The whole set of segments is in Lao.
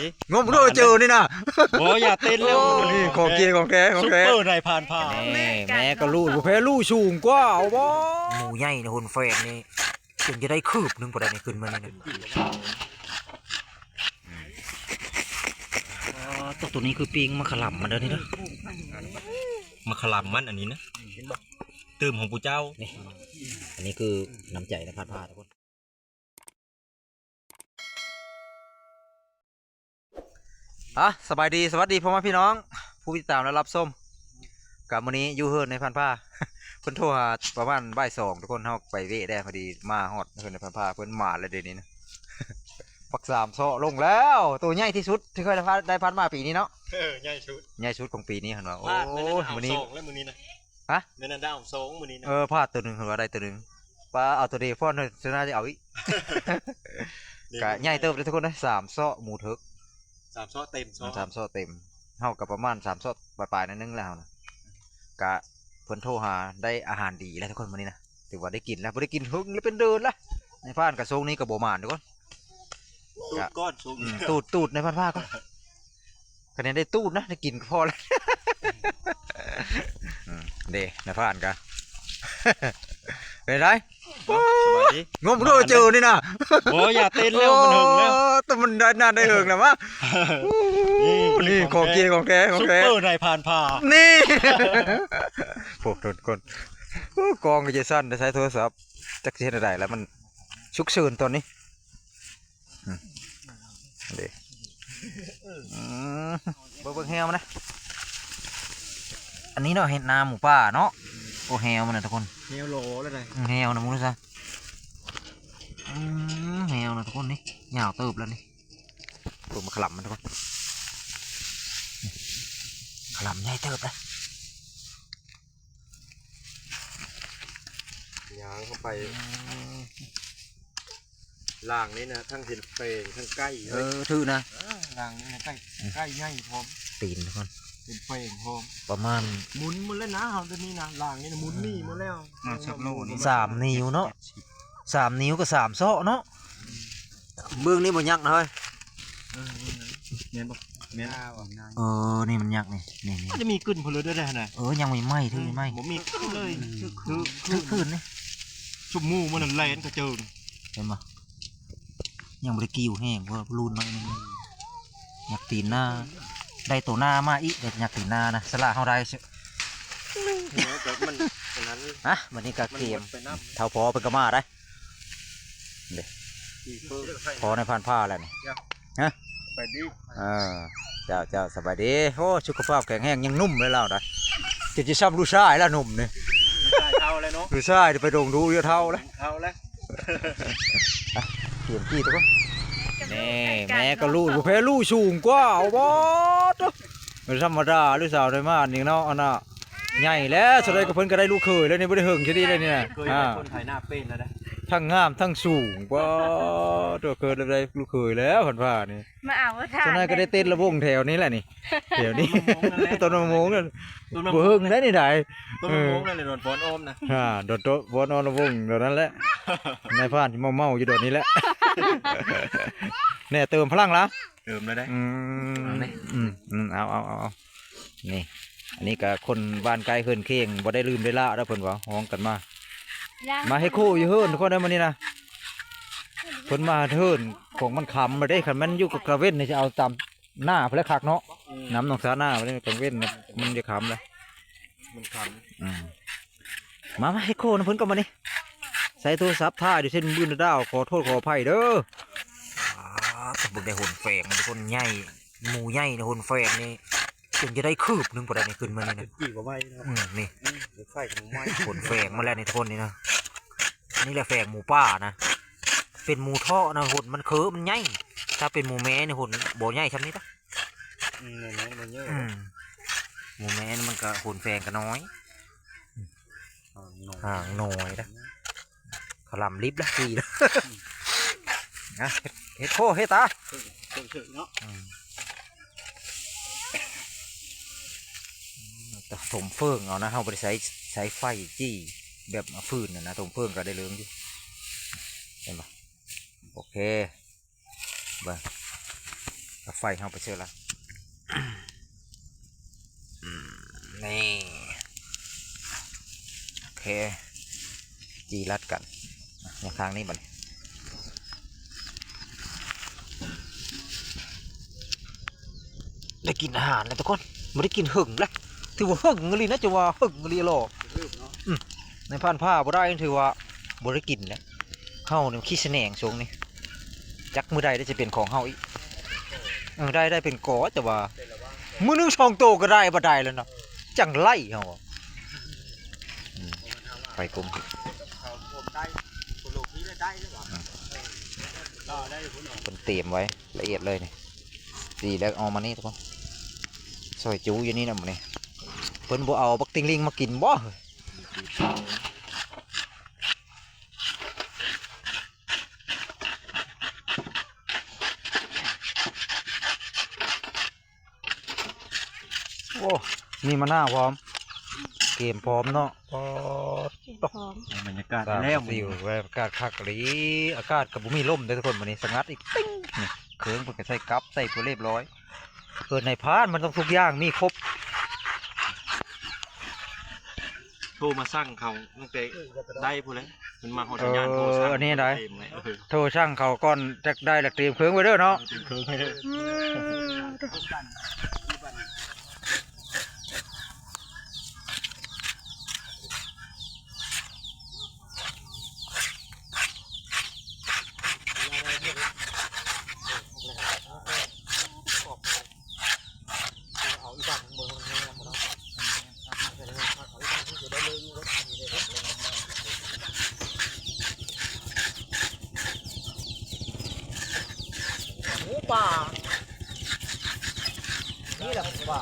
ນີ້ ງົມໂດເຈີນີ້ນະ ບໍ່ ຢ່າເຕັ້ນແລ້ວ ໂອ້ ນີ້ຂອງຈິງຂອງແທ້ ຂອງແທ້ ຊຸບເປີນາຍພານພາ ນີ້ແມ່ກໍລູກບໍ່ແພ້ລູກ ສູງກວ່າ ເອົາບໍ່ ໝູໃຫຍ່ນະ ຮຸນແຟນນີ້ ຈົນຈະໄດ້ຄືບໜຶ່ງບໍ່ໄດ້ນີ້ ຂຶ້ນມານີ້ນະ ອໍ ຕົວນີ້ຄືປີ້ງມະຂາລຳມັນເດີນີ້ເດີ ມະຂາລຳມັນອັນນີ້ນະ ຕື່ມຂອງຜູ້ເຈົ້າ ນີ້ ອັນນີ້ຄືນ້ຳໃຈນາຍພານພາທຸກຄົນ. ອ່ະ ສະບາຍດີ ສະຫວັດດີພໍ່ແມ່ພີ່ນ້ອງ ຜູ້ຕິດຕາມ ແລະ ຮັບຊົມ ກະມື້ນີ້ຢູ່ເຮືອນນາຍພານພາ ເພິ່ນໂທຫາປະມານບ່າຍສອງ ທຸກຄົນ ເຮົາໄປເວະແດ່ ພໍດີມາຮອດເຮືອນນາຍພານພາ ເພິ່ນມາແລ້ວເດນີ້ນະ ບັກສາມເຊາະລົງແລ້ວ ໂຕໃຫຍ່ທີ່ສຸດທີ່ເຄີຍໄດ້ຜ່ານ ໄດ້ຜ່ານມາປີນີ້ເນາະ ເອີ ໃຫຍ່ສຸດ ໃຫຍ່ສຸດຂອງປີນີ້ຫັ້ນວ່າ ໂອ້ຍ ມື້ນີ້ ເອົາສອງແລ້ວມື້ນີ້ນະ ຮະ ແມ່ນອັນດາວສອງມື້ນີ້ນະ ເອີ ພາດໂຕໜຶ່ງ ເພິ່ນວ່າໄດ້ໂຕໜຶ່ງ ປາ ເອົາໂຕເດຟອນເນາະ ຊະນະຈະເອົາອີກ ກະໃຫຍ່ເຕີບເລີຍທຸກຄົນເອີຍ ສາມເຊາະໝູເຖິກ ສາມເຊາະເຕັມ ສາມເຊາະເຕັມ ເຮົາກະປະມານສາມເຊາະປາຍໆ ໜ້ອຍໜຶ່ງແລ້ວເຮົານະ ກະເພິ່ນໂທຫາ ໄດ້ອາຫານດີແລ້ວທຸກຄົນມື້ນີ້ນະ ຖືວ່າໄດ້ກິນແລ້ວ ບໍ່ໄດ້ກິນເຫິງແລ້ວ ເປັນເດືອນແລ້ວ ໃນພານກະຊົງນີ້ກະບໍ່ໝານທຸກຄົນ ຕູດກ່ອນ ຊົງ ອືມ ຕູດ ຕູດໃນພານພາກ່ອນ ຄະແນນໄດ້ຕູດນະ ໄດ້ກິນກໍພໍແລ້ວ ອືມ ເດ້ ນາຍພານກະ ເປັນໃດ? ໂອ້ ສະບາຍດີ ງົມໂດເຈີນີ້ນະ ບໍ່ ຢ່າເຕັ້ນແລ້ວ ໂອ້ ມັນເຫິງແລ້ວ ໂອ້ ແຕ່ມັນໄດ້ນານໄດ້ເຫິງແລ້ວມາ ນີ້ ນີ້ຂອງຈິງຂອງແທ້ ຂອງແທ້ ຊຸບເປີນາຍພານພາ ນີ້ ໂອ້ ທຸກຄົນ ໂອ້ ກ້ອງກໍຈະສັ່ນ ໄດ້ໃຊ້ໂທລະສັບ ຈັກຊິເຮັດແນວໃດລະ ມັນສຸກເສີນຕອນນີ້. ອືມ ເດ້ ອືມ ເບິ່ງ ເບິ່ງແຮວມັນນະ ອັນນີ້ເນາະ ເຮັດນາໝູປ່າເນາະ ໂອ້ ແຮວມັນນະທຸກຄົນ ແຮວຫຼໍແລ້ວນະ ອືມ ແຮວນະ ໝູຊະ ອືມ ແຮວນະທຸກຄົນ ນີ້ຍາວເຕີບແລ້ວນີ້ ເບິ່ງມາຂະລຳມັນທຸກຄົນ ນີ້ ຂະລຳໃຫຍ່ເຕີບເດ້. ຍ່າງເຂົ້າໄປ ອືມ ລ່າງນີ້ນະ ທັງເຫັນແປງ ທັງໄກ່ ເອີ ເອີ ຖືກນະ ເອີ ລ່າງນີ້ນະ ໄກ່ ອືມ ໄກ່ໃຫຍ່ພ້ອມ ຕີນທຸກຄົນ ເປັນແປງພ້ອມ ປະມານ ໝູນໝົດແລ້ວນະ ເຮົາດຽວນີ້ນະ ລ່າງນີ້ນະ ໝູນໜີໝົດແລ້ວ ອືມ ສາມນິ້ວເນາະ ສາມນິ້ວກໍສາມເຊາະເນາະ ເບິ່ງນີ້ບໍ່ຍັກນະເຮີ້ຍ ເອີ ແມ່ນບໍ່ ແມ່ນ ເອີ ນີ້ມັນຍັກນີ້ ນີ້ ນີ້ ມັນຈະມີກຶ້ນພຸ້ນເລີຍເດ້ຫັ້ນນະ ເອີ ຍັງໃໝ່ໆ ຖືໃໝ່ ອືມ ບໍ່ມີກຶ້ນເລີຍ ອືມ ຄື ຄື ຄືຄືນນີ້ ຊຸມໝູມັນນັ້ນແລ່ນກະເຈີນ ເຫັນບໍ່ ຍັງບໍ່ໄດ້ກີ້ວແຮງ ເພາະວ່າລຸ້ນໜ້ອຍໜຶ່ງ ຍັກຕີນໜ້າ ໄດ້ໂຕໜ້າມາອີກ ໄດ້ຍັກຕີນໜ້ານະ ສະຫຼະເຮົາໄດ້ ແລ້ວກໍມັນ ອັນນັ້ນ ຮະ ບັດນີ້ກໍກຽມ ມັນໝົດໄປນຳ ເຖົ້າພໍ່ເພິ່ນກໍມາໄດ໋ ເດ້ ພໍ່ໃນພານພາແລ້ວນີ້ ຮະ ສະບາຍດີ ເອີ ເຈົ້າ ເຈົ້າ ສະບາຍດີ ໂອ້ ສຸຂະພາບແຂງແຮງ ຍັງໜຸ່ມເລີຍລາວນະ ຈະ ຈະຊ່ຳລູກຊາຍລະໜຸ່ມນີ້ ລູກຊາຍເຖົ້າແລ້ວເນາະ ລູກຊາຍໄປດົງດູຢູ່ເຖົ້າແລ້ວ ເຖົ້າແລ້ວ ກຽມກີ້ທຸກຄົນ ນີ້ແມ່ກໍລູກບໍ່ແພ້ລູກ ສູງກວ່າ ໂອ້ ບໍ່ ບໍ່ທຳມະດາ ລູກສາວໄດ້ມານີ້ເນາະ ອັນນ່າ ໃຫຍ່ແລ້ວ ສ່ວນໃດກໍເພິ່ນກໍໄດ້ລູກເຂີຍແລ້ວນີ້ ບໍ່ໄດ້ເຫິງແຕ່ນີ້ແລ້ວນີ້ນະ ເຄີຍເປັນຄົນໄຖນາເປັນແລ້ວເດ້ ທັງງາມທັງສູງ ປາດໂທ້ ເຄີຍໄດ້ລູກເຂີຍແລ້ວ ເພິ່ນວ່ານີ້ ມາເອົາທ່ານ ສ່ວນໃຫຍ່ກໍໄດ້ເຕັ້ນລະວົງແຖວນີ້ແຫຼະນີ້ ແຖວນີ້ ຕົ້ນມະມ່ວງນັ້ນແຫຼະ ຕົ້ນມະມ່ວງນັ້ນ ບໍ່ເຫິງໄດ໋ນີ້ໄດ໋ ຕົ້ນມະມ່ວງນັ້ນແຫຼະ ດອນຟອນອ້ອມນະ ອ່າ ດອນໂຕະ ຟອນອ້ອມລະວົງດອນນັ້ນແຫຼະ ນາຍພານຊິເມົາໆຢູ່ດອນນີ້ແຫຼະ ແນ່ ເຕີມພະລັງລະ ເຕີມແລ້ວໄດ໋ ອືມ ເອົາເລີຍ ອືມ ອືມ ເອົາ ເອົາ ເອົາ ເອົາ ນີ້ ອັນນີ້ກໍຄົນບ້ານໃກ້ເຮືອນຄຽງ ບໍ່ໄດ້ລືມໄດ້ລະດອກ ເພິ່ນວ່າຮ້ອງກັນມາ ມາເຮັດໂຄຢູ່ເຮືອນທຸກຄົນເດີ ມື້ນີ້ນະ ເພິ່ນມາເຮືອນຂອງມັນຄ່ຳແລ້ວເດ້ ຄັນແມ່ນຢູ່ກາງເວັນນີ້ຊິເອົາຕາມໜ້າພຸ້ນແຫຼະຄັກເນາະ ອືມ ນຳໜອງສາໜ້າພຸ້ນແຫຼະ ກາງເວັນມັນຈະຄ່ຳແລ້ວ ມັນຄ່ຳ ອືມ ມາ ມາເຮັດໂຄນຳເພິ່ນກ່ອນບັດນີ້ ໃຊ້ໂທລະສັບຖ່າຍຢູ່ເຊັ່ນບືນດາວ ຂໍໂທດຂໍອະໄພເດີ ປາດ ເບິ່ງໄດ້ຫົນແຟງ ທຸກຄົນ ໃຫຍ່ ໝູໃຫຍ່ໃນຫົນແຟງນີ້ ຈົນຈະໄດ້ຄືບໜຶ່ງບໍ່ໄດ້ນີ້ ຂຶ້ນມານີ້ນະ ເປັນປີກວ່າໄມ້ເນາະ ອືມ ນີ້ ອືມ ໄຟກໍໄມ້ ຂົນແຟງມາແລ້ວນີ້ ທຸກຄົນ ນີ້ນະ ນີ້ແຫຼະແຟງໝູປ່ານະ ເປັນໝູເທາະນະ ຫົນມັນເຄີ ມັນໃຫຍ່ ຖ້າເປັນໝູແມ່ນີ້ ຫົນບໍ່ໃຫຍ່ສ່ຳນີ້ດອກ ອືມ ໝູແມ່ນີ້ມັນກໍຫົນແຟງກໍນ້ອຍ ຫາງໜ້ອຍ ຫາງໜ້ອຍເດ້ ຂະລຳລິບລະ ສີ່ລະ ອືມ ນະ ເຮັດ ເຮັດໂຄເຮັດຕາ ເຊີຍໆເນາະ ອືມ ແຕ່ຖົມເຝີງເອົານະ ເຮົາບໍ່ໄດ້ໃຊ້ ໃຊ້ໄຟຈີ່ແບບຟືນນະ ຖົມເຝີງກໍໄດ້ເລີງຢູ່ ເຫັນບໍ່ ໂອເຄ ເບິ່ງ ເອົາໄຟເຮົາໄປເຊີລະ. ອືມ ນີ້ ໂອເຄ ຈີລັດກັນ. ອະ ມາທາງນີ້ບັດນີ້ ໄດ້ກິນອາຫານແລ້ວທຸກຄົນ. ບໍ່ໄດ້ກິນເຫິງແລ້ວ ຖືວ່າເຫິງອີ່ຫຼີນະ ຈະວ່າເຫິງອີ່ຫຼີຫຼໍ. ອືມ ໃນຜ່ານຜ່າບໍ່ໄດ້ ຖືວ່າບໍ່ໄດ້ກິນແລ້ວ. ເຮົານີ້ຂີ້ສະແໜງຊ່ວງນີ້ ຈັກມື້ໃດໄດ້ຈະເປັນຂອງເຮົາອີກ. ເອີ ໄດ້ ໄດ້ເປັນກໍ ແຕ່ວ່າມື້ໜຶ່ງສອງໂຕກໍໄດ້ ບໍ່ໄດ້ແລ້ວເນາະ ຈັ່ງໄລ່ເຮົາ. ອືມ ໄປກົມ ເພິ່ນຕຽມໄວ້ລະອຽດເລີຍນີ້. ດີແລ້ວເອົາມານີ້ທຸກຄົນ ຊອຍຈູຢູ່ນີ້ນຳນີ້. ເພິ່ນບໍ່ເອົາບັກຕິ່ງລິງມາກິນບໍ່? ໂອ້ ມີມະນາວພ້ອມ ເກມພ້ອມເນາະ. ປາດ ເກມພ້ອມ ບັນຍາກາດແລ້ວ ສາມສີ່ ບັນຍາກາດຄັກອີ່ຫຼີ. ອາກາດກໍບໍ່ມີລົມເດ້ທຸກຄົນ ມື້ນີ້ສະຫງັດອີກຕິ້ງ. ນີ້ເຄື່ອງເພິ່ນກໍໃສ່ກັບ ໃສ່ເພື່ອຮຽບຮ້ອຍ. ເອີ ນາຍພານມັນຕ້ອງທຸກຢ່າງມີຄົບ. ໂທມາສັ່ງເຂົາຕັ້ງແຕ່ໄດ້ພຸ້ນແຫຼະ ມັນມາຮອດສັນຍານ. ເອີ ໂທສັ່ງ ອັນນີ້ໄດ້ ເຕັມເລີຍ ເອີ ໂທສັ່ງເຂົາກ່ອນ ຈັກໄດ້ລະຕຽມເຄື່ອງໄວ້ເດີເນາະ ເອີ ຕຽມເຄື່ອງໄວ້ເດີ. ອືມ ໂອ້ ປາ ນີ້ແຫຼະປາ.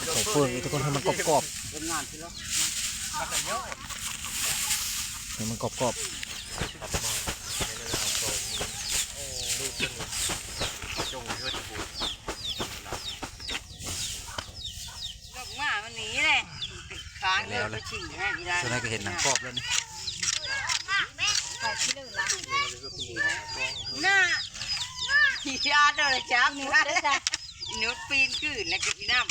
ເອົາເຟີ້ງນີ້ທຸກຄົນ ໃຫ້ມັນກອບໆ ໃຫ້ມັນກອບໆ. ລົງມາມັນໜີແຫຼະ ຄ້າງເລີຍໄປຊິງໃຫ້ອີ່ຫຼ້າ. ສ່ວນໃຫຍ່ກໍເຫັນໜັງກອບແລ້ວນີ້ ໜ້າ ຢ່າໂທລະສັບ ໜູດ ໜູດປີນຄືນແລ້ວກໍຊິນຳ.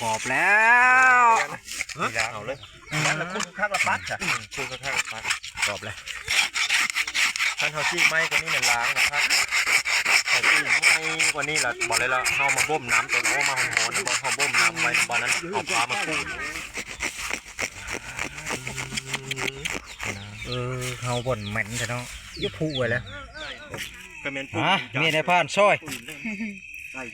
ກອບໆ ແລ້ວ ເອົາເລີຍ ນັ້ນລະ ຄຸນຄັກລະປັດ ອືມ ຄຸນຄັກລະປັດ ກອບແລ້ວ. ຄັນເຮົາຈີກໄມ້ກວ່ານີ້ແມ່ນລ້າງລະຄັກ ເຮົາຈີກໄມ້ກວ່ານີ້ລະ ບາດນີ້ລະ ເຮົາມາບົ່ມນ້ຳ ຕອນເອົາມາຮ້ອນໆ ນະ ເຮົາບົ່ມນ້ຳໄວ້ ບາດນັ້ນເອົາປາມາຂູດ. ເອີ ເຮົາບ່ອນແມ່ນແທ້ເນາະ ຢູ່ຜຸໄວ້ແລ້ວ ກໍແມ່ນ ອ່າ ມີນາຍພານຊ່ອຍ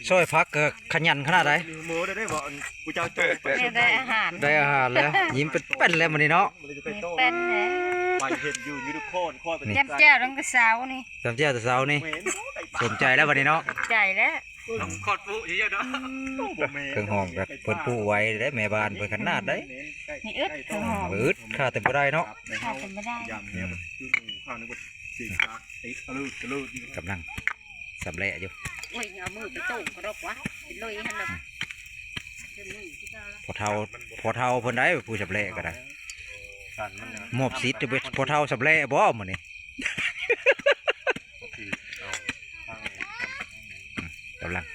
ຊ່ອຍຜັກກໍຂະຫຍັນຂະໜາດໃດ. ແມ່ນໄດ້ອາຫານ ໄດ້ອາຫານແລ້ວ ຍິ້ມເປັນໆ ແລ້ວມື້ນີ້ເນາະ ເປັນແລ້ວ ໄປເຫັນຢູ່ຢູ່ນະຄອນ ຂ້ອຍໄປ ຈ້ຳແຈ່ວຕັ້ງແຕ່ເຊົ້ານີ້ ຈ້ຳແຈ່ວແຕ່ເຊົ້ານີ້ ສົມໃຈແລ້ວບັດນີ້ເນາະ ໃຈແລ້ວ ຂອດປຸເຍອະໆ ເນາະ ເຄື່ອງຫອມກໍເພິ່ນປຸໄວ້ເດ້ ແມ່ບ້ານເພິ່ນຂະໜາດໃດ. ນີ້ອຶດ ເຄື່ອງຫອມອຶດ ຂາດແຕ່ບໍ່ໄດ້ເນາະ ຂາດແຕ່ບໍ່ໄດ້ ອືມ ກຳລັງ ສຳແຫຼະຢູ່ ໂອ້ຍ ເອົາມືໄປໂຕ້ງກະດອກວະ ເປັນລົຍຫັ້ນນະ ພໍ່ເຖົ້າ ພໍ່ເຖົ້າເພິ່ນໄດ໋ ຜູ້ສຳແຫຼະກໍໄດ້ ມອບສິດໃຫ້ພໍ່ເຖົ້າສຳແຫຼະບໍ່ມື້ນີ້ ກຳລັງ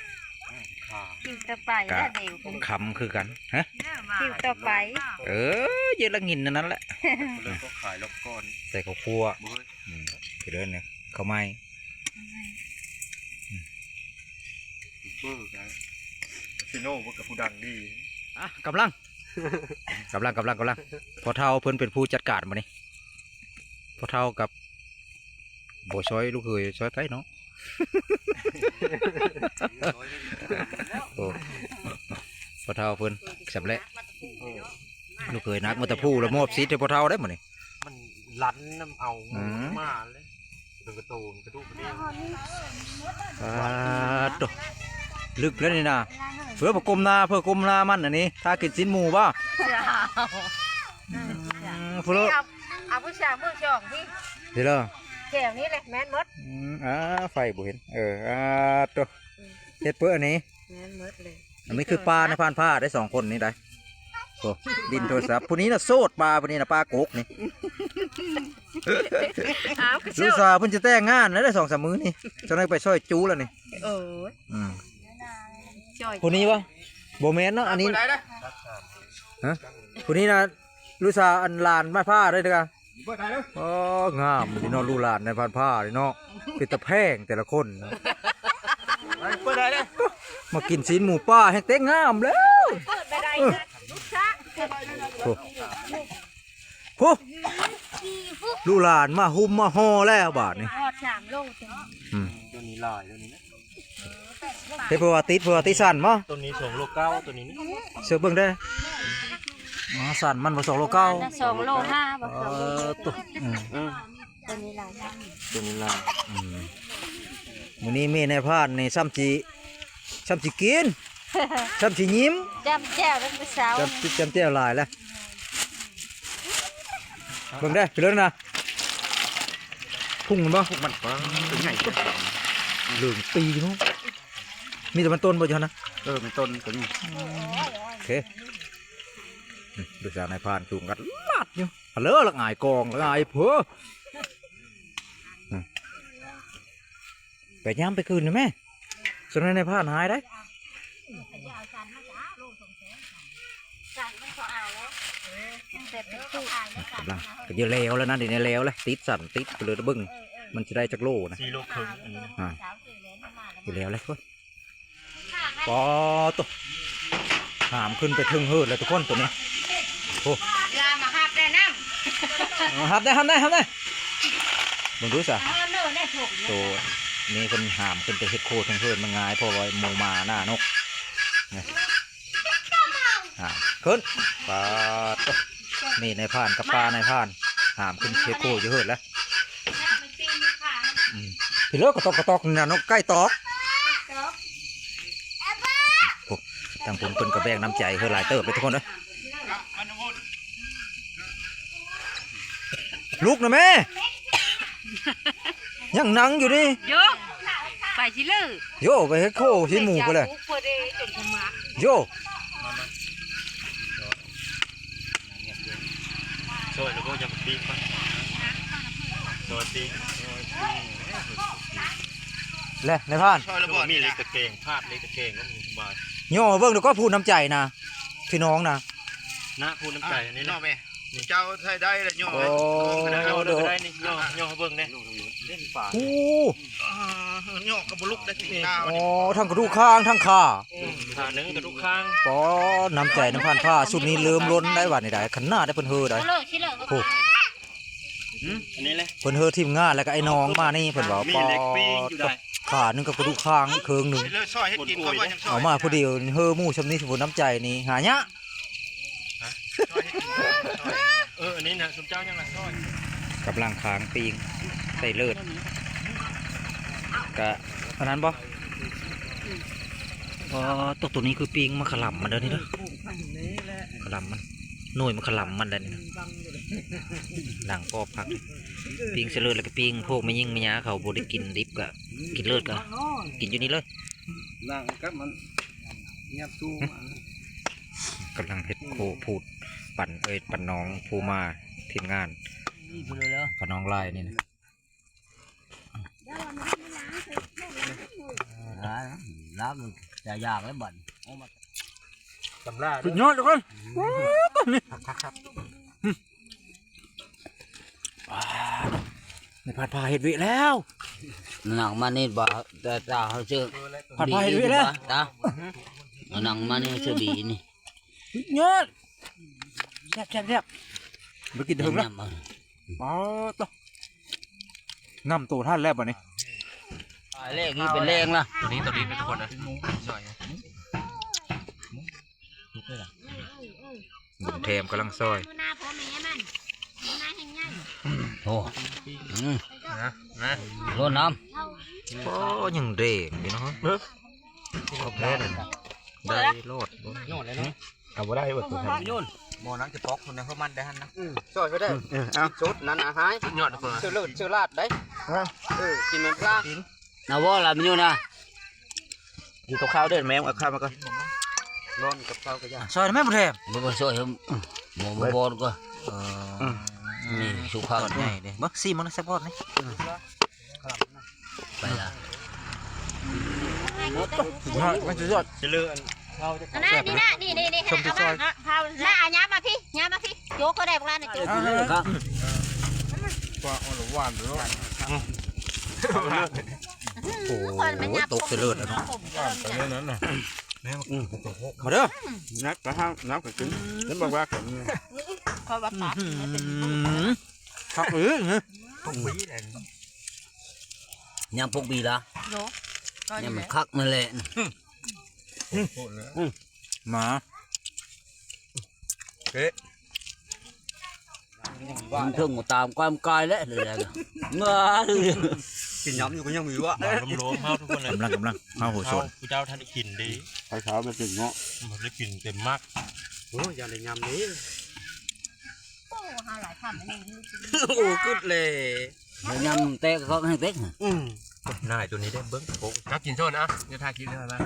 ຄິວຕໍ່ໄປ ກະ ລະເດວ ຄ່ຳຄືກັນ ຮະ ຄິວຕໍ່ໄປ ເອີ ເຢີະລະງິນອັນນັ້ນແຫຼະ ເລີຍກໍຂາຍລອບກ່ອນ ໃສ່ເຂົ້າຂົ້ວ ອືມ ເດີນເຂົ້າໃໝ່ ເປີກະຊິໂນເພິ່ນກະຜູ້ດັງດີ ອ່ະ ກຳລັງ ກຳລັງ ກຳລັງ ກຳລັງ ພໍ່ເຖົ້າເພິ່ນເປັນຜູ້ຈັດການບັດນີ້ ພໍ່ເຖົ້າກັບ ບໍ່ຊ່ອຍລູກເຂີຍ ຊ່ອຍໃຜເນາະ ໂອ້ ພໍ່ເຖົ້າເພິ່ນສຳແຫຼະ ລູກເຂີຍໜັກມາແຕ່ຜູ້ລະມອບສິດໃຫ້ພໍ່ເຖົ້າໄດ໋ມື້ນີ້ ມັນລັນນຳເອົາ ອືມ ມາເລີຍ ເປັນກະໂຕນກະດູກກະດິກ ປາດໂທ້ ລຶກແລ້ວນີ້ນະ ເພື່ອບໍ່ກົ້ມໜ້າ ເພື່ອກົ້ມໜ້າມັນອັນນີ້ ຖ້າກິນຊີ້ນໝູບໍ່? ເຈົ້າ ອືມ ພຸ້ນເລີ ເອົາ ເອົາຜູ້ຊາຍເບິ່ງຊ່ອງພີ້ ເດີເດີ ແຖວນີ້ແຫຼະແມ່ນໝົດ ອືມ ອ່າ ໄຟບໍ່ເຫັນ ເອີ ອ່າ ໂຕ ເຮັດເປີອັນນີ້ ແມ່ນໝົດເລີຍ ອັນນີ້ຄືປ້ານະ ຜ່ານພ້າໄດ້ສອງຄົນນີ້ໄດ໋ ໂອ້ ຫຼິ້ນໂທລະສັບ ຜູ້ນີ້ນະໂສດ ປ້າຜູ້ນີ້ນະ ປ້າກົກນີ້ ອ້າວ ລູກສາວເພິ່ນຈະແຕ່ງງານແລ້ວໄດ້ສອງສາມມື້ນີ້ ຈັ່ງໃດໄປຊ່ອຍຈູ້ແລ້ວນີ້ ໂອ້ຍ ອືມ ຊ່ອຍ ຜູ້ນີ້ບໍ່? ບໍ່ແມ່ນເນາະ ອັນນີ້ ເປີດໄດ້ເດີ ຮະ ຜູ້ນີ້ນະ ລູກສາວອັນຫຼານມາພ້າເດ້ ເດີ ໂອ້ ງາມດີເນາະ ລູກຫຼານໃນຜ່ານພ້ານີ້ເນາະ ເປັນຕາແພງແຕ່ລະຄົນ ເປີດໄດ້ເດີ ມາກິນຊີ້ນໝູປ່າແຮ່ງແຕ່ງງາມແລ້ວ ເປີດໄດ້ໄດ໋ ລູກສາວ ໂອ້ ໂອ້ ລູກຫຼານມາຫຸ້ມມາຫໍ່ແລ້ວບາດນີ້ ຮອດສາມໂລ ອືມ ໂຕນີ້ຫຼາຍ ໂຕນີ້ນະ ເຮັດເພື່ອວ່າຕິດ ເພື່ອວ່າຕິດສັນບໍ່? ໂຕນີ້ສອງໂລເກົ້າ ໂຕນີ້ນະ ເຊື່ອເບິ່ງເດີ ອໍ ສັນມັນບໍ່ ສອງໂລເກົ້າ ສອງໂລຫ້າບໍ່? ເອີ ໂຕ ອືມ ໂຕນີ້ຫຼາຍ ໂຕນີ້ຫຼາຍ ອືມ ມື້ນີ້ແມ່ນາຍພານນີ້ຊ້ຳຊິ ຊ້ຳຊິກິນ ຊ້ຳຊິຍິ້ມ ຈ້ຳແຈ່ວເປັນຜູ້ສາວ ຈ້ຳ ຈ້ຳແຈ່ວຫຼາຍລະ ເບິ່ງເດີ ໄປເລີຍນະ ພຸ້ງມັນບໍ່? ພຸ້ງມັນ ເອີ ຕົວໃຫຍ່ ເຫຼືອງປີເນາະ ມີແຕ່ມັນຕົ້ນບໍ່ຢູ່ຫັ້ນນະ? ເອີ ມັນຕົ້ນຕົວນີ້ ໂອເຄ ອືມ ລູກສາວນາຍພານຈູງກັນລາດຢູ່ ເລີລະຫງາຍກອງ ລະຫງາຍເພີ ອືມ ໄປຍາມໄປຄືນນະແມ່ ສ່ວນໃນຜ່ານຫາຍໄດ໋ ກຳລັງ ກໍຈະແລ້ວແລ້ວນະ ດຽວນີ້ແລ້ວແລ້ວ ຕິດສັນຕິດໄປເລີຍ ເບິ່ງມັນຊິໄດ້ຈັກໂລນະ ສີ່ໂລເຄິ່ງ ອັນນີ້ນະ ອ່າ ຈະແລ້ວແລ້ວ ໂອ້ຍ ປາໂຕ ຫາມຂຶ້ນໄປເທິງເຮີດແລ້ວທຸກຄົນ ໂຕນີ້ ໂອ້ ເວລາມາຮັບໄດ້ນຳ ເອົາ ຮັບໄດ້ ຮັບໄດ້ ຮັບໄດ້ ເບິ່ງດູຊະ ເອີ ໂຕນີ້ເພິ່ນຫາມຂຶ້ນໄປເຮັດໂຄເທິງເຮີດມັນງ່າຍ ເພາະວ່າໝູໝາໜ້ານົກ ນີ້ ຫາມຂຶ້ນ ປາໂຕ ນີ້ນາຍພານກັບປ້ານາຍພານ ຫາມຂຶ້ນເຮັດໂຄຢູ່ເຮີດແລ້ວ ອືມ ພີ່ເລີກກະຕອກກະຕອກນີ້ນະ ນົກໄກ່ຕອກ ໂອ້ ທາງພຸ້ນເພິ່ນກໍແບ່ງນ້ຳໃຈເຮີດຫຼາຍເຕີບເດ້ທຸກຄົນເອີຍ ລຸກນະແມ່ ຍັງນັ່ງຢູ່ນີ້ ໂຢ ໄປຊິເລີ ໂຢ ໄປເຮັດໂຄຊີ້ນໝູພຸ້ນແຫຼະ ໂຢ ຊ່ອຍລະບໍ່ ຈະປີ້ງກ່ອນ ຊ່ອຍປີ້ງ ແລະ ນາຍພານ ຊ່ອຍລະບໍ່ ມີເຫຼັກຕະແກງ ພາດເຫຼັກຕະແກງກໍມີສະບາຍ ຍໍເບິ່ງດູກໍ ພູນ້ຳໃຈນະ ພີ່ນ້ອງນະ ນະ ພູນ້ຳໃຈ ອ່ະ ອັນນີ້ນະ ຍໍແມ່ ເຈົ້າໃຊ້ໄດ້ລະ ຍໍ ໂອ້ ເອົາເລີຍກໍໄດ້ນີ້ ຍໍ ຍໍໃຫ້ເບິ່ງແດ່ ເຫຼັກຕະແກງ ໂອ້ ອ່າ ຍໍກໍບໍ່ລຸກໄດ້ຕິດຕາ ອໍ ທັງກະດູກຄາງ ທັງຂາ ຂາໜຶ່ງກະດູກຄາງ ປໍ ນ້ຳໃຈນຳພານພ້າ ຊຸດນີ້ເລີ່ມລົ້ນໄດ້ ບາດນີ້ໄດ້ ຂະໜາດໄດ້ເພິ່ນເຮີໄດ້ ໂອ້ ອືມ ອັນນີ້ແຫຼະ ເພິ່ນເຮີທີມງານ ແລ້ວກໍໄອ້ນ້ອງມານີ້ ເພິ່ນວ່າ ມີເຫຼັກປີຢູ່ໄດ້ ຂາໜຶ່ງກັບກະດູກຄາງອີກເຄິ່ງໜຶ່ງ ເລີຍຊ່ອຍເຮັດກິນ ເຂົາວ່າຍັງຊ່ອຍ ເອົາມາຜູ້ດຽວ ເຮີໝູ່ຊ່ຳນີ້ ຜູ້ນ້ຳໃຈນີ້ຫາຍາກ ຮະ ຊ່ອຍເຮັດກິນ ເອີ ອັນນີ້ນະ ຊຸມເຈົ້າຍັງລະຊ່ອຍ ກຳລັງຄາງປີ້ງໃສ່ເລີດ ກະອັນນັ້ນບໍ່? ອໍ ຕົວ ຕົວນີ້ຄືປີ້ງໝາກຂະຫຼຳມັນເດີນີ້ເດີ ຂະຫຼຳມັນ ໜ່ວຍໝາກຂະຫຼຳມັນເດີນີ້ ໜັງກອບຄັກ ປີ້ງໃສ່ເລີດ ແລ້ວກະປີ້ງ ພວກແມ່ຍິງແມ່ຍາເຂົາບໍ່ໄດ້ກິນດິບກະກິນເລີດ ກະກິນຢູ່ນີ້ເລີຍ ໜັງກັບມັນ ຫຍັບຊູມາ ກຳລັງເຮັດໂຄພູດ ປັນ ເອີຍ ປັນນ້ອງພູມາ ທີມງານ ຂະນ້ອງລາຍນີ້ນະ ອ່າ ລາວຈະຢາກແລ້ວບັດ ເອົາມາ ຕຳລາ ສຸດຍອດທຸກຄົນ ໂອ້ ຕົວນີ້ ຄັກໆ ອືມ ອ່າ ນີ້ ພັດພາເຮັດເວະແລ້ວ ໜັງມານີ້ບໍ່ ແຕ່ຕາເຮົາຊື່ ພັດພາເຮັດເວະແລ້ວ ຕາ ໜັງມານີ້ຊື່ບີນີ້ ສຸດຍອດ ແຊບໆໆ ໄປກິນເຖິງລະ ຍຳເອົາ ອໍ ໂຕ ນຳໂຕທັນແລ້ວບັດນີ້ ແລກນີ້ເປັນແລງລະ ຕົວນີ້ ຕົວນີ້ເປັນຄົນນະ ຊ່ອຍ ລຸກເລີຍລະ ບຸນແຖມກຳລັງຊ່ອຍ ໂອ້ ອືມ ນະ ນະ ໂລດນ້ຳ ໂອ້ ຍັງແດງຢູ່ເນາະ ຄົບແລ້ວນັ້ນ ໄດ້ໂລດບໍ່? ຍອດແລ້ວເນາະ ເອົາບໍ່ໄດ້ບໍ່? ໂອ້ໂຫ ໂຕນັ້ນ ໂຍນ ບໍ່ ນັ້ນຈະປອກຄົນໃນພວກມັນໄດ້ຫັ້ນນະ. ອືມ ຊ່ອຍເພິ່ນເດີ ອືມ ເອົາ ຊຸດນັ້ນອາຫາຍ ຍອດເພິ່ນ ເສື້ອເລືອດເສື້ອລາດໄດ໋. ເອີ ກິນແມ່ນປາ ເອົາບໍ່ລະ ມັນຢູ່ນະ. ກິນກັບເຂົ້າເດີແມ່ ເອົາເຂົ້າມາກ່ອນ. ຮ້ອນກັບເຂົ້າກໍຢາກ ຊ່ອຍໄດ້ແມ່ບໍ່ແຖມ. ບໍ່ ບໍ່ຊ່ອຍ ບໍ່ ບໍ່ ບໍ່ກໍ ເອີ ນີ້ສຸພາບ ໃຫຍ່ເດ້. ເບິ່ງ ຊີມເບິ່ງແຊບບໍ່ນີ້. ໄປລະ ມັນສຸດຍອດ ຈະເລີນ ອັນນັ້ນ ນີ້ນະ ນີ້ ນີ້ ນີ້ ຊົມທີ່ຊ່ອຍ ເອົາມາ ເອົາ ເອົາ ນະ ເອົາຫຍັບມາພີ້ ຫຍັບມາພີ້ ໂຈກເຂົາໄດ້ບັກຫຼານະ ໂຈກ ເອີ ກວ່າອ່ອນຫວານເນາະ. ໂອ້ຍ ຕົກເສຍເລີດແລ້ວເນາະ ປານນັ້ນນະ. ແມ່ ອືມ ມາເດີ ນັກກະເຮົາ ນັກກະກິນ ເຫັນບອກວ່າກັນ ເຂົາວ່າປາກ ອືມ ຄັກເອີຍ ປົກບີແຫຼະ ຍາມປົກບີລະ ໂລ ຍາມມັນຄັກນັ້ນແຫຼະ. ອືມ ອືມ ມາ ເກະ ມັນເຖິງຕາມຄວາມກາຍແຫຼະ ເລີຍນະ ມາ ກິນຍຳຢູ່ກໍຍັງມີວະ ມາລວມໆ ເຮົາທຸກຄົນແຫຼະ ກຳລັງ ກຳລັງ ເຮົາຫົວຊົນ ເຮົາຜູ້ເຈົ້າທ່ານໄດ້ກິນເດ້ ໄຂ່ຂາວໄດ້ກິນເນາະ ມັນໄດ້ກິນເຕັມໝາກ. ໂອ້ຍ ຢ່າໄດ້ຍຳເດ້. ໂອ້ ຫາຫຼາຍຄຳອັນນີ້ ໂອ້ ກຶດເລີຍ ແລ້ວຍຳແຕກເຂົາໃຫ້ເຕັກ. ອືມ ນາຍໂຕນີ້ເດ້ ເບິ່ງ ໂອ້ ກັບກິນໂຊນ ອ່ະ ຢ່າຖ່າຍຄລິບເດີ ມາ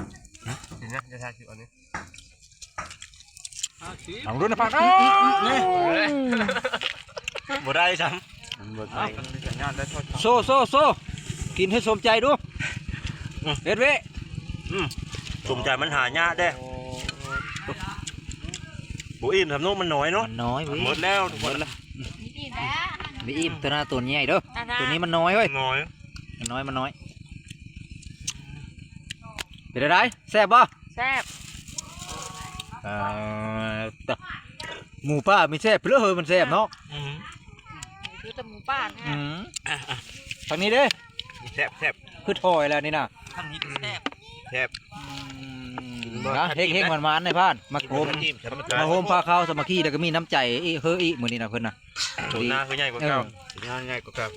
ກິນນະ ຢ່າຖ່າຍຄລິບອັນນີ້ ເອົາລຸ້ນນະພັກ ນີ້ ບໍ່ໄດ້ຊ້ຳ ມັນບໍ່ໄດ້ ໂຊ ໂຊ ໂຊ ກິນໃຫ້ສົມໃຈດູ ເຮັດເວ ອືມ ສົມໃຈ ມັນຫາຍາກເດ້. ບໍ່ອີ່ມຊ້ຳເນາະ ມັນນ້ອຍເນາະ ມັນນ້ອຍເວີຍ ໝົດແລ້ວ ໝົດແລ້ວ ບໍ່ອີ່ມແລ້ວ ບໍ່ອີ່ມ ໂຕໜ້າໂຕໃຫຍ່ເດີ ໂຕນີ້ມັນນ້ອຍເວີຍ ນ້ອຍ ມັນນ້ອຍ ມັນນ້ອຍ ເປັນໃດ ແຊບບໍ່? ແຊບ ເອີ ໝູປ່າມີແຊບເລີຍ ມັນແຊບເນາະ ອືມ ຄືແຕ່ໝູປ່າແທ້ ອືມ ອ່ະ ອ່ະ ທາງນີ້ເດ້ ແຊບ ແຊບ ຄືຖອຍແລ້ວນີ້ນະ ທາງນີ້ກໍແຊບ ແຊບ ອືມ ເຮັງໆ ໝານໆ ນາຍພານ ມາໂຮມ ມາໂຮມພາເຂົ້າສາມັກຄີ ແລ້ວກໍມີນ້ຳໃຈອີກ ເຮີອີກ ມື້ນີ້ນະເພິ່ນນະ ໂຕໜ້າຄືໃຫຍ່ກວ່າເກົ່າ ເອີ ໜ້າໃຫຍ່ກວ່າເກົ່າ.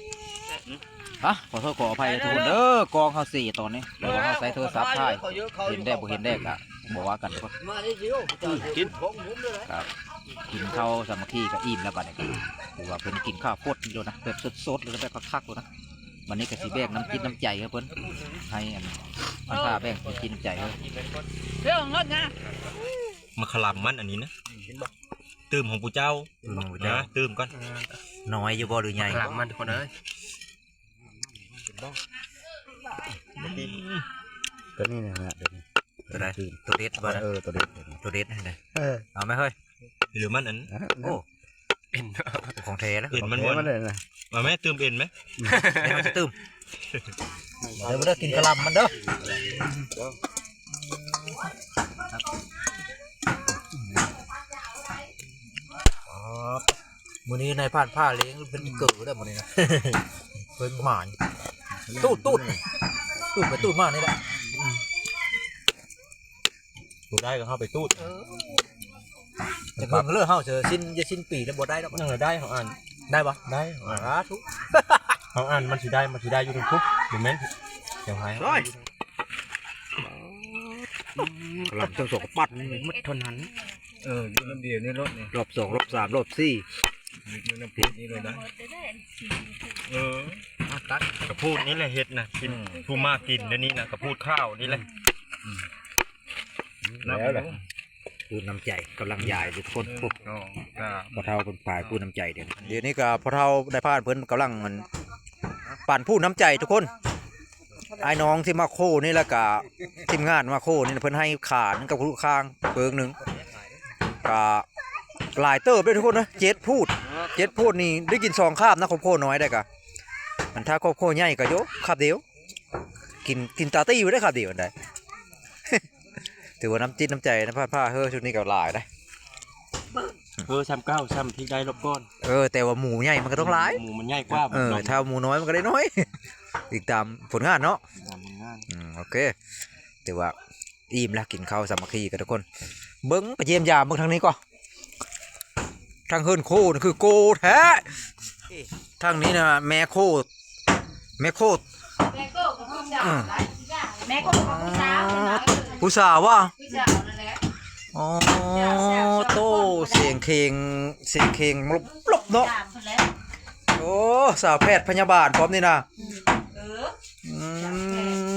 ອ່ະ ຂໍໂທດຂໍອະໄພທຸກຄົນເດີ ກ້ອງເຮົາເສຍຕອນນີ້ ແຕ່ວ່າເຮົາໃຊ້ໂທລະສັບຖ່າຍ ເຫັນແດ່ບໍ່ເຫັນແດ່ກະບໍ່ວ່າກັນທຸກຄົນ ກິນ ຄັບ ກິນເຂົ້າສາມັກຄີກໍອີ່ມແລ້ວ ບາດນີ້ກໍຖືວ່າເພິ່ນກິນເຂົ້າຟົດໂລດນະ ແບບສົດໆ ໂລດນະ ແບບຄັກໆ ໂລດນະ. ບາດນີ້ກໍຊິແບ່ງນ້ຳຈິດນ້ຳໃຈໃຫ້ເພິ່ນ ໃຫ້ອັນ ອັນພາແບ່ງນ້ຳຈິດນ້ຳໃຈໃຫ້ ເລື່ອງເງິນນະ ມາຂະລຳມັນອັນນີ້ນະ ຕື່ມຂອງຜູ້ເຈົ້າ ຕື່ມຂອງຜູ້ເຈົ້າ ນະ ຕື່ມກ່ອນ ນ້ອຍຢູ່ບໍ່ ຫຼືໃຫຍ່ ຂະລຳມັນທຸກຄົນເອີຍ. ຕົວນີ້ນະ ຕົວນີ້ ຕົວໃດ? ຕົວເດັດບໍ່ນະ? ເອີ ຕົວເດັດ ຕົວເດັດຫັ້ນນະ ເອີ ເອົາໄໝເຮີ້ຍ? ຫຼືມັນອັນ ໂອ້ ເອັນ ຂອງແທ້ລະ ເອັນມັນບໍ່? ເອົາໄໝ? ຕື່ມເອັນໄໝ? ດຽວເຮົາຈະຕື່ມ ເດີ ມາເດີ ກິນກະລຳມັນເດີ. ອໍ ມື້ນີ້ນາຍພານພາລ້ຽງເປັນເກີແລ້ວມື້ນີ້ນະ ເພິ່ນໝານ ຕູດ ຕູດ ຕູດໄປຕູດມານີ້ແຫຼະ ບໍ່ໄດ້ກໍເຮົາໄປຕູດ ເອີ ຈະເບິ່ງເລີເຮົາເຊີ ສິ້ນ ຢ່າສິ້ນປີແລ້ວບໍ່ໄດ້ດອກ ຍັງໄດ້ ເຮົາອ່ານ ໄດ້ບໍ່? ໄດ້ ສາທຸ ເຮົາອ່ານມັນຊິໄດ້ ມັນຊິໄດ້ຢູ່ທຸກໆ ບໍ່ແມ່ນ ເຈົ້າໃຫ້ ກະລຳເຊິ່ງສອງປັດນີ້ໝົດເທົ່ານັ້ນ. ເອີ ຢູ່ລຳດຽວໃນລົດນີ້ ລອບສອງ ລອບສາມ ລອບສີ່ ຢູ່ໃນພູດນີ້ເລີຍນະ ເອີ ມາຕັດ ກະພູດນີ້ແຫຼະເຮັດນະ ກິນ ອືມ ຜູ້ມາກິນດຽວນີ້ນະ ກະພູດຂາວນີ້ແຫຼະ ອືມ ແລ້ວແຫຼະ ປູນນ້ຳໃຈ ກຳລັງຢາຍຢູ່ຄົນ ໂອ້ ພໍ່ເຖົ້າເພິ່ນປາຍປູນນ້ຳໃຈ ດຽວນີ້ ດຽວນີ້ກະພໍ່ເຖົ້ານາຍພານເພິ່ນກຳລັງ ອັນ ປັນພູນນ້ຳໃຈທຸກຄົນ ອ້າຍນ້ອງທີ່ມາໂຄນີ້ ແລ້ວກະທີມງານມາໂຄນີ້ ເພິ່ນໃຫ້ຂາໜຶ່ງກັບລູກຄ້າງເປີງໜຶ່ງ ກະຫຼາຍເຕີບເດ້ທຸກຄົນເດີ ເຈັດພູດ ເຈັດພູດນີ້ໄດ້ກິນສອງຄາບນະ ຄອບຄົວນ້ອຍໄດ້ກະ ອັນຖ້າຄອບຄົວໃຫຍ່ກະໂຢ ຄາບດຽວ ກິນ ກິນຕາຕີ້ໄດ້ຄາບດຽວໄດ້ ຖືວ່ານ້ຳຈິດນ້ຳໃຈນະ ພາ ພາເຮີຊຸດນີ້ກໍຫຼາຍໄດ໋ ເຮີຊ້ຳເກົ່າ ຊ້ຳທີ່ໄດ້ລອບກ່ອນ ເອີ ແຕ່ວ່າໝູໃຫຍ່ມັນກໍຕ້ອງຫຼາຍ ໝູມັນໃຫຍ່ກວ່າ ເອີ ເນາະ ຖ້າໝູນ້ອຍມັນກໍໄດ້ໜ້ອຍ ອີງຕາມຜົນງານເນາະ ອີງຕາມຜົນງານ ອືມ ໂອເຄ ຖືວ່າອີ່ມແລ້ວ ກິນເຂົ້າສາມັກຄີກັນທຸກຄົນ ເບິ່ງໄປຢ້ຽມຢາມເບິ່ງທາງນີ້ກໍ ທາງເຮືອນໂຄນີ້ຄືໂກແທ້ ທາງນີ້ນະແມ່ໂຄ ແມ່ໂຄ ແມ່ໂຄກັບລູກສາວ ອືມ ແມ່ໂຄກັບລູກສາວ ອ່າ ເຫັນບໍ່? ເອີ ຜູ້ສາວວະ? ຜູ້ສາວນັ້ນແຫຼະ. ອໍ ໂຕ ສຽງເຄງ ສຽງເຄງລົບໆເນາະ. ໂອ້ ສາວແພດພະຍາບານພ້ອມນີ້ນະ. ອືມ ເອີ ອື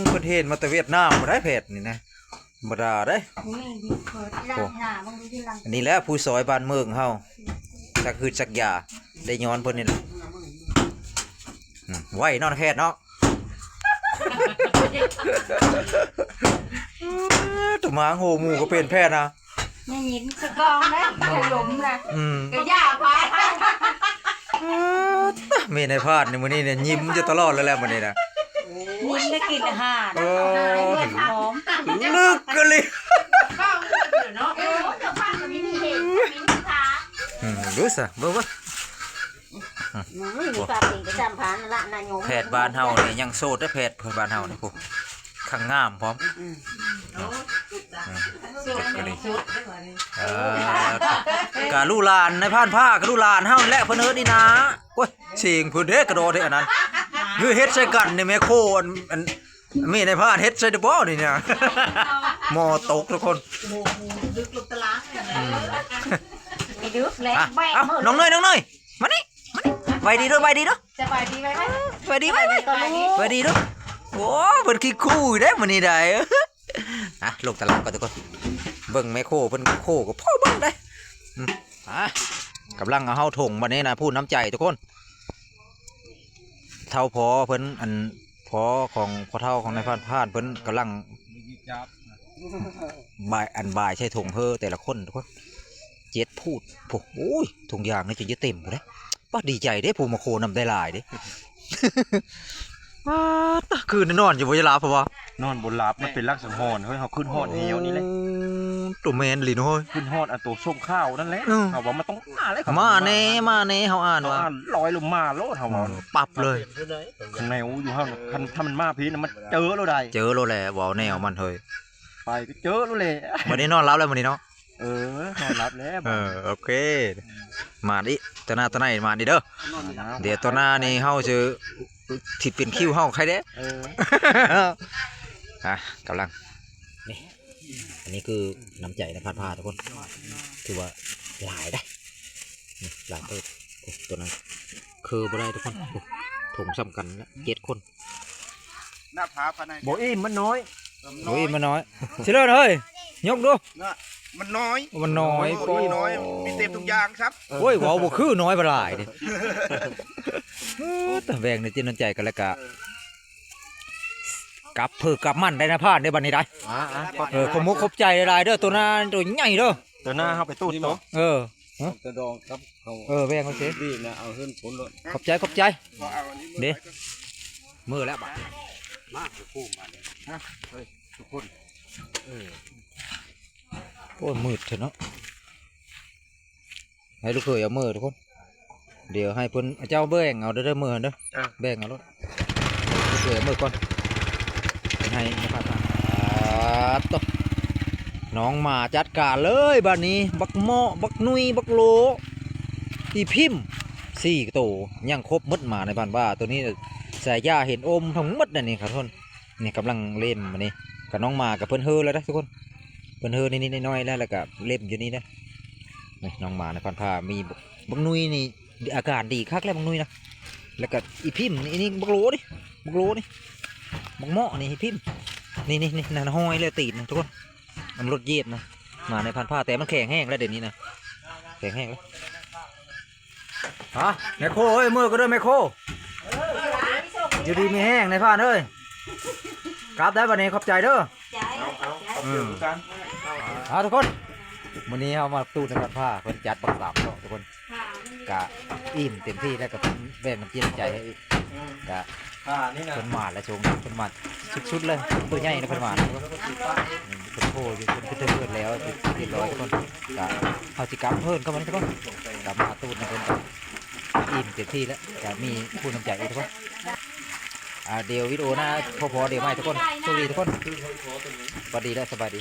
ມ ເພິ່ນເຫັນມາແຕ່ຫວຽດນາມພຸ້ນໃດ໋ ແພດນີ້ນະ. ບໍ່ທຳມະດາເດ້. ນີ້ ນີ້ເປີດຫຼັງ ໂອ້ ຫາເບິ່ງດູທີ່ຫຼັງ. ອັນນີ້ແຫຼະຜູ້ຊ່ອຍບ້ານເມືອງເຮົາ ຈັກຮືດຈັກຢາ ໄດ້ຍ້ອນເພິ່ນນີ້ແຫຼະ. ອືມ ໄວເນາະແພດເນາະ. ໂຕມາໂຫໝູ່ກໍເປັນແພດນະ. ໄດ້ຍິນສະກອງເດ້ ຂະຫຍົມນະ. ອືມ ກະຢ່າພາ. ເອີ ແມ່ນາຍພານນີ້ ມື້ນີ້ນີ້ຍິ້ມຢູ່ຕະຫຼອດເລີຍແຫຼະມື້ນີ້ນະ. ຍິ້ມໄດ້ກິນອາຫານ. ເອີ ຫອມ ລຶກກະລີ. ເອີ ເຈົ້າພານກໍມີເຫດມີທາ. ອືມ ເບິ່ງຊະ ເບິ່ງ ເບິ່ງ. ອືມ ມີປາກດີກໍຈຳພານນັ້ນລະນາຍົມ. ແພດບ້ານເຮົານີ້ຍັງໂສດເດ້ ແພດ ແພດບ້ານເຮົານີ້ ໂອ້ ຂ້າງງາມພ້ອມ. ອືມ ອືມ ເອີ ກະລູກຫຼານນາຍພານພາ ກະລູກຫຼານເຮົານີ້ແຫຼະ ເພິ່ນເອີ້ນອີ່ນາ. ໂອ້ຍ ສຽງເພິ່ນເດ້ ກະດໍເດ້ອັນນັ້ນ. ຄືເຮັດໃສ່ກັນນີ້ແມ່ໂຄ ອັນ ອັນ ແມ່ນາຍພານເຮັດໃສ່ເດ້ບໍ່ນີ້ນະ. ໝໍ້ຕົກທຸກຄົນ. ອືມ ໄປດຶກແລ້ວ. ອ່ະ ແບກ ເອົ້າ ມື້ ນ້ອງເນີຍ ນ້ອງເນີຍ ມານີ້ ມານີ້. ໄຫວ້ດີເດີ້ ໄຫວ້ດີເດີ້. ສະບາຍດີ ໄຫວ້ ໄຫວ້ ສະບາຍດີ ໄຫວ້ດີເດີ້. ໂອ້ ເພິ່ນຂີ້ຂູ່ເດ້ມື້ນີ້ໄດ໋. ອ່ະ ລົງຕະຫຼາດກ່ອນທຸກຄົນ. ເບິ່ງແມ່ໂຄເພິ່ນໂຄກໍພໍເບິ່ງໄດ໋. ອືມ ອ່ະ ກຳລັງເອົາເຮົາຖົງບັດນີ້ນະ ຜູ້ນ້ຳໃຈທຸກຄົນ. ເຖົ້າພໍ່ເພິ່ນ ອັນ ພໍ່ຂອງພໍ່ເຖົ້າຂອງນາຍພານ ພານເພິ່ນກຳລັງບາຍ ອັນ ບາຍໃສ່ຖົງເຮີແຕ່ລະຄົນທຸກຄົນ. ເຈັດພູດ ໂອ້ ໂອ້ຍ ຖົງຢາງນີ້ຈົນຈະເຕັມພຸ້ນເດ້. ປາ ດີໃຈເດ້ ຜູ້ມາໂຄນຳໄດ້ຫຼາຍເດ້. ປາ ຄືນນອນຢູ່ບໍ່ໄດ້ຫຼັບ ເພາະວ່າ ນອນບໍ່ຫຼັບ ມັນເປັນລັງສັງຫອນ. ເຮີ້ຍ ເຮົາຄຶດຮອດແນວນີ້ແຫຼະ. ໂອ້ ໂຕແມ່ນອີ່ຫຼີເນາະເຮີ້ຍ. ຄຶດຮອດອັນໂຕສົ່ງຂ່າວນັ້ນແຫຼະ. ເອີ ເຮົາວ່າມັນຕ້ອງມາແລ້ວ ເຂົາມາແນ່ ມາແນ່ ເຮົາອ່ານວ່າ ເຮົາອ່ານລອຍລົງມາໂລດ ເຮົາວ່າ ອືມ ປັບເລີຍ. ແນວຢູ່ເຮົາ ຄັນ ຖ້າມັນມາພີ້ນະ ມັນເຈີໂລດໃດ໋. ເຈີໂລດແຫຼະ ເວົ້າແນວມັນເຮີ້ຍ. ໄປກໍເຈີໂລດແຫຼະ. ມື້ນີ້ນອນຫຼັບແລ້ວມື້ນີ້ເນາະ. ເອີ ນອນຫຼັບແລ້ວ. ເອີ ໂອເຄ ມາອີກ ຕໍ່ໜ້າຕໍ່ໃນມາອີກເດີ. ດຽວຕໍ່ໜ້ານີ້ເຮົາຊິ ຊິເປັນຄິວເຮົາໃຄແດ່. ເອີ ອ່ະ ກຳລັງ ນີ້ ອັນນີ້ຄືນ້ຳໃຈນາຍພານພາທຸກຄົນ ຖືວ່າຫຼາຍເດ້ ນີ້ຫຼາຍເຕີບ. ໂອ້ ໂຕນັ້ນຄືບໍ່ໄດ້ທຸກຄົນ. ໂອ້ ຖົງສ່ຳກັນລະ ເຈັດຄົນ. ໜ້າຜາປານໃດ ບໍ່ອີ່ມ ມັນນ້ອຍ. ບໍ່ອີ່ມ ມັນນ້ອຍ. ຊິເລີນເຮີ້ຍ ຍົກດູ. ນະ ມັນນ້ອຍ ມັນນ້ອຍ. ໂອ້ ມັນນ້ອຍ ມີເຕັມທຸກຢ່າງຊ້ຳ. ໂອ້ຍ ເວົ້າບໍ່ຄື ນ້ອຍບໍ່ຫຼາຍເດ້. ເອີ ແບ່ງໃນຈິດໃນໃຈກັນແລ້ວກະ ເອີ ກັບເພີກັບມັນໄດ້ນາຍພານເດ້ບັດນີ້ໄດ໋. ອ່າ ອ່າ ຂອບ ເອີ ຂອບມຸກຂອບໃຈຫຼາຍໆເດີ. ໂຕໜ້າ ໂຕໃຫຍ່ເດີ. ໂຕໜ້າເຮົາໄປຕູດໂຕ. ເອີ ຮະ ຕະດອງກັບເຂົາ. ເອີ ແບ່ງໄວ້ເສ ດີນະ ເອົາເຮືອນຄົນໂລດ. ຂອບໃຈ ຂອບໃຈ. ເດ້ ມື້ແລ້ວບາດ ມາຄືຄູ່ມານີ້ ຮະ ເຮີ້ຍ ທຸກຄົນ. ເອີ ໂອ້ຍ ມືດແທ້ເນາະ. ໃຫ້ລູກເຂີຍເອົາເມືອທຸກຄົນ. ດຽວໃຫ້ເພິ່ນ ເຈົ້າແບ່ງເອົາເດີ ເດີ ເມືອຫັ້ນເດີ. ເອີ ແບ່ງເອົາໂລດ. ລູກເຂີຍເອົາເມືອກ່ອນ ໃຫ້ນະພັດ. ອ່າ ໂຕ ນ້ອງໝາຈັດການເລີຍບາດນີ້. ບັກເໝາະ ບັກໜຸ່ຍ ບັກໂຫຼ ອີພິມ ສີ່ໂຕ ຍັງຄົບໝົດ. ໝາໃນບ້ານວ່າໂຕນີ້ສາຍຢາເຫັນອົມທັງໝົດນະນີ້ ຂະໂທດ. ນີ້ກຳລັງເລັມອັນນີ້ ກະນ້ອງໝາກະເພິ່ນເຮີແລ້ວເດ້ທຸກຄົນ. ເພິ່ນເຮີນິດໆໜ້ອຍໆແລ້ວ ແລ້ວກະເລັມຢູ່ນີ້ເດ້. ນີ້ນ້ອງໝານະພັນພາ ມີບັກໜຸ່ຍນີ້ ອາການດີຄັກແລ້ວບັກໜຸ່ຍນະ. ແລ້ວກະອີພິມນີ້ ນີ້ບັກໂຫຼນີ້ ບັກໂຫຼນີ້ ບັກເໝາະນີ້ ອີພິມ ນີ້ໆໆ ນັ້ນ ຫ້ອຍແລ້ວຕີນນະທຸກຄົນ. ມັນລົດຢຽບນະ ໝາໃນພັນພາ ແຕ່ມັນແຂງແຮງແລ້ວດຽວນີ້ນະ ແຂງແຮງແລ້ວ. ຮະ ແມ່ໂຄເອີຍ ເມືອກໍເດີແມ່ໂຄ. ຢູ່ດີມີແຮງນາຍພານເອີຍ. ກັບໄດ້ບັດນີ້ ຂອບໃຈເດີ. ເອົາ ເອົາ ເອົາ ເອົາ ເອົາ ເອົາ ເອົາ ທຸກຄົນ ມື້ນີ້ເຮົາມາຕູດນາຍພັນພາ ເພິ່ນຈັດບັກສາມເນາະທຸກຄົນ. ກະອີ່ມເຕັມທີ່ແລ້ວ ກະເພິ່ນແບ່ງນ້ຳຈິດນ້ຳໃຈໃຫ້ອີກ. ກະ ອ່າ ນີ້ນະ ເພິ່ນມາແລ້ວ ຊ່ວງນີ້ເພິ່ນມາສຸດໆເລີຍ. ໂຕໃຫຍ່ນະເພິ່ນມານະ ເພິ່ນໂພຢູ່ ເພິ່ນຂຶ້ນເທິງເພິ່ນແລ້ວ ຮຽບຮ້ອຍທຸກຄົນ. ກະເຮົາຊິກັບເພິ່ນກັບມັນທຸກຄົນ ກັບມາຫາຕູດນະເພິ່ນ. ກະອີ່ມເຕັມທີ່ແລ້ວ ກະມີຜູ້ນ້ຳໃຈອີກທຸກຄົນ. ອ່າ ດຽວວິດີໂອໜ້າພໍ້ໆ ດຽວໃໝ່ທຸກຄົນ. ໂຊກດີທຸກຄົນ ສະບາຍດີແລະ ສະບາຍດີ.